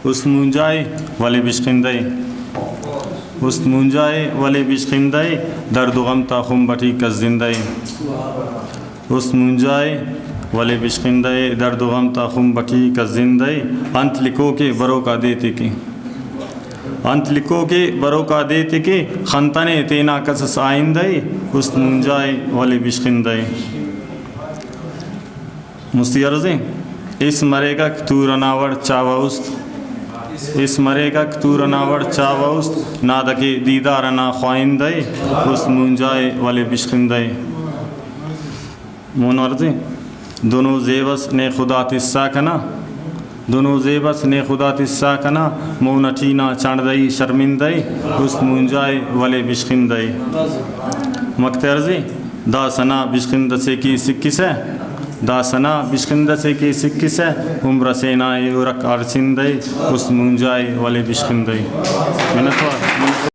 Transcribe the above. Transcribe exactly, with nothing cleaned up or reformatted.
است مونجا ءِ ولے بشخندہ ءِ۔ است مونجا ءِ ولے بشخندہ ءِ، درد و غم تا خمب اٹی کس زندہ ءِ۔ است مونجا ءِ ولے بشخندہ ءِ، درد و غم تا خمب اٹی کس زندہ ءِ۔ انت لکھوکے بروکا دے تے کہ، انت لکھوکے بروکا دے تے کہ، خنتنے تینا کسس آئندہ ءِ۔ است مونجا ءِ ولے بشخندہ ءِ۔ مستی عرض ءِ، اس مریکک تور ئنا وڑ چاوہ است۔ اس مریکک تور ئنا وڑ چاوہ است، نادکے دیدار ئنا خواہندہ ءِ۔ است مونجا ءِ ولے بشخندہ ءِ۔ مون عرض ءِ، دنو زیب اس نے خدا تسا کنا، دنو زیب اس نے خدا تسا کنا، مون اٹی نا چانڑدہ ای شرمندہ ءِ۔ است مونجا ءِ ولے بشخندہ ءِ۔ مکتے عرض ءِ، داسہ نا بشخندہ سے کہ سکسہ، داسہ نا بشخندہ سے کہ سکسہ، عمر اسے نا ای ہرک ہر سندہ ءِ۔ است مونجا ءِ ولے بشخندہ ءِ۔ منت وار۔